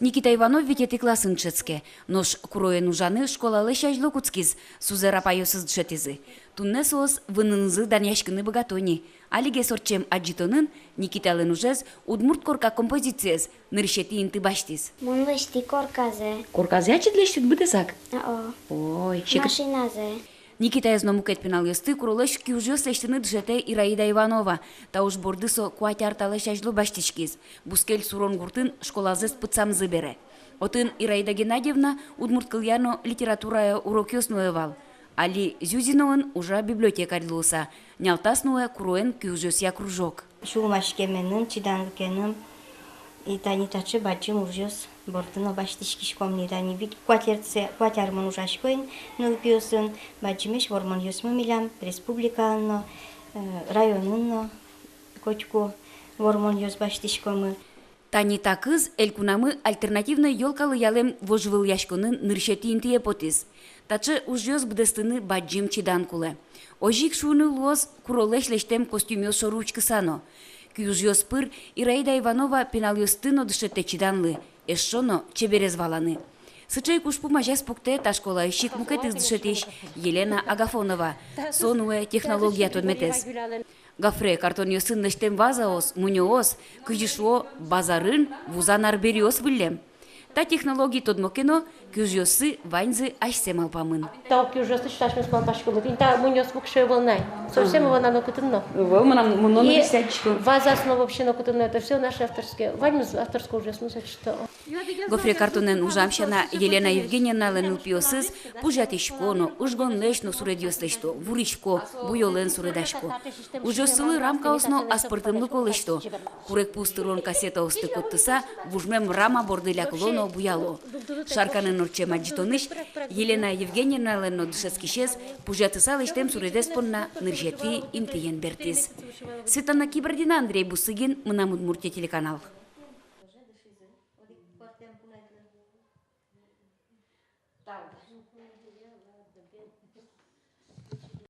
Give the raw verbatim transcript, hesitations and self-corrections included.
Никита Иванов витетӥ классын дышетске, нош куроен ужаны школалэсь азьло кутскиз, сузэр-апайёсыз дышетӥзы. Туннэ соос вынынызы данъяськыны быгато ни. Алигес ортчем адӟытонын Никиталэн ужез, удмурт корка композициез, нырысетӥ инты басьтӥз. Мон лэсьтӥ корказэ. Корказэ ачид лэсьтӥд быдэсак? О-о. Ой, секыт. Машиназэ. Никитаез но мукет пиналъёсты куролэсь киужъёс лэсьтыны дышетэ Ираида Иванова. Та уж борды со куать ар талэсь азьло басьтӥськиз. Бускель Сурон гуртын школазэс пытсамзы бере. Отын Ираида Геннадьевна удмурт кылъя но литературая урокъёс нуэ вал. Али Зюзиноын ужа библиотекарь луыса. Нялтас нуэ куроен киужъёсъя кружок. Сюлмаськеменым, чиданлыкеным, и тани таӵе бадӟым ужъёс борды но басьтӥськиськом ни. Тани вить, куать артсэ, куать ар мон ужасько ини нылпиосын, бадӟымесь вормонъёсмы милям республикаын но, э, районын но котьку вормонъёс басьтӥськомы. Тани та кыз элькунамы альтернативной ёлка лыялэм вожвылъяськонын нырысетӥ интые потӥз. Таӵе ужъёс быдэстыны бадӟым чидан кулэ. Озьы ик шуыны луоз куролэсь лэсьтэм костюмъёс шоры учкыса но. Киужъёс пыр Ираида Иванова пиналъёсты но дышетэ чиданлы, эшшо но чеберез валаны. Сыӵе ик ужпум азяз пуктэ та школаысь ик мукетыз дышетӥсь Елена Агафонова. Со нуэ технология тодметэз. Гофре картонъёсын лэсьтэм вазаос, мунёос, кызьы шуо, базарын вузан арбериос выллем. Та технологи тодмо ке но, киужъёссы ваньзы асьсэ малпамын. Та киужъёсты асьмеос малпаськомы. Тӥни та мунёос пуксе ӧвӧл на ай. Совсем ӧвӧл на нокытын но. Ӧвӧл, мынам, мынам но. И вазаос но вообще нокытын но. Это всё наши авторские. Ваньмыз авторской ужъёсмы сочтэ. Гофре картонэн ужам сяна, Елена Евгеньевналэн нылпиосыз пужъятӥсько но, ыжгонлэсь но суредъёс лэсьто, вурисько, буёлэн суредасько. Ужъёссылы рамкаос но аспӧртэмлыко лэсьто. Курегпуз тырон кассетаосты коттыса, вужмем рама борды лякыло но буяло. Шарканын ортчем адӟытонысь Елена Евгеньевналэн но дышетскисез пужъятыса лэсьтэм суредэз понна нырысетӥ интыен бертӥз. Светлана Кибардина, Андрей Бусыгин, «Мынам Удмуртие» телеканал.